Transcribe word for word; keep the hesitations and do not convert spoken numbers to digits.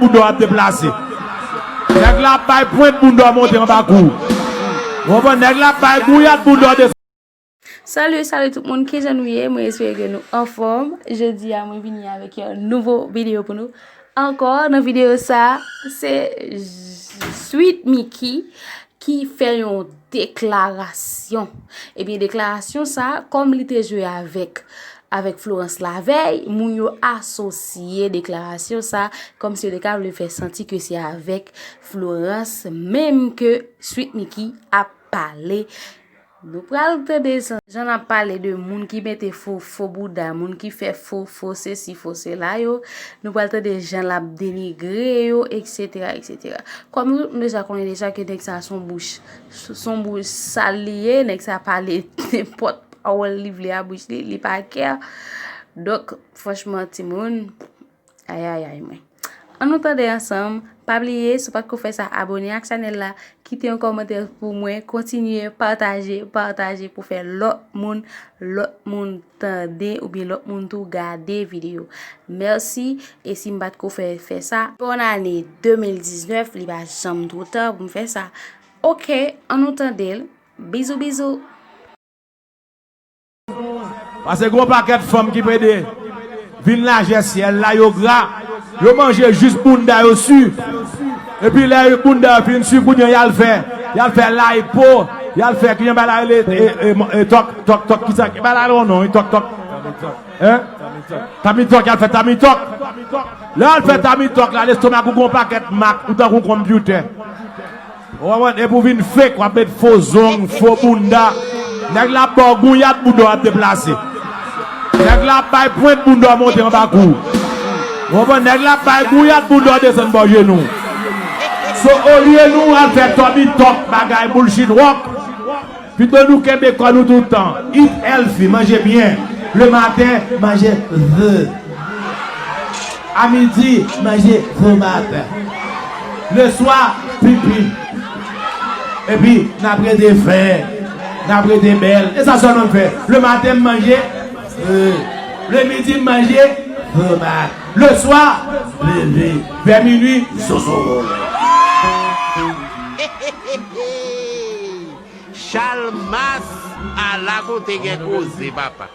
Bounda w ap deplase. Nèg la ap bay pwent bounda w monte anba kou. Ou konprann? Nèg la ap bay gouyad bounda w desann. Salut, salut tout moun, kijan nou ye? Mwen espere ke nou anfòm. Jodi a, mwen vini avèk yon nouvo videyo pou nou. Ankò, nan videyo sa, se Sweet Micky ki fè yon deklarasyon. Ebyen, deklarasyon sa, kòm li te jwe avèk, avèk Florence lavèy, moun yo asosye deklarasyon sa, kòmsi yo te ka vle fè santi ke se avèk Florence menm ke Sweet Micky ap pale. Nou pral tande jan, jan n ap pale de moun ki mete fo, fo bouda, moun ki fè fo, fo sesi, fo sela yo. Nou pral tande jan l ap denigre yo, etsetera, etsetera. Kòm nou deja konnen deja ke nèg sa se yon bouch, se yon bouch sal li ye, nèg sa pale nenpòt pawòl li vle a bouch li, li pa kè. Donk, franchman, timoun, ayayay, mwen. Ann nou tande ansanm. Pa bliye, si w pa t ko fè sa, abòne ak chanèl la, kite yon kòmantè pou mwen, kontinye pataje, pataje pou fè lòt moun, lòt moun tande oubyen lòt moun tou gade videyo. Mèsi, e si m pa t ko fè, fè sa, bòn ane de mil diznèf, li pa janm twò ta pou m fè sa. Oke, ann nou tande l. Bizou, bizou. Paske gon pakèt fanm ki pede vin lajè syèl la, yo gra, yo manje jis bounda yo si. Epi lè bounda yo fin si, kounye a y al fè, y al fè lipo, y al fè, kijan bay la rele, e, e, e, tòk, tòk, tòk, kisa, ki bay la rele yon non, wi, tòk, tòk. Hein? Tummy tuck, y al fè tummy tuck. Lè y al fè tummy tuck la, lestomak ou gon pakèt mak, ou tankou konpyutè. Ou konprann? Epi w vin fake, w ap met fo zong, fo bounda. Nèg la ap ba w gouyad, bounda w ap deplase. Nèg la ap bay pwent bounda w monte anba kou. Ou konprann? Nèg la ap bay gouyad, bounda w desann bò jenou. So, olye nou al fè tummy tuck, bagay bullshit rock, pito nou kenbe kò nou tout tan. Eat healthy, manje byen. Le maten, manje the. A midi, manje tomat. Le swa, pipi. Epi, n ap rete fè, n ap rete bèl. E sa sèlman m fè. Le maten, m manje, euh, le midi, m manje tomat. Le swa, bebe. Vè minui, soso. Chalmas, ala kote gen koze, papa.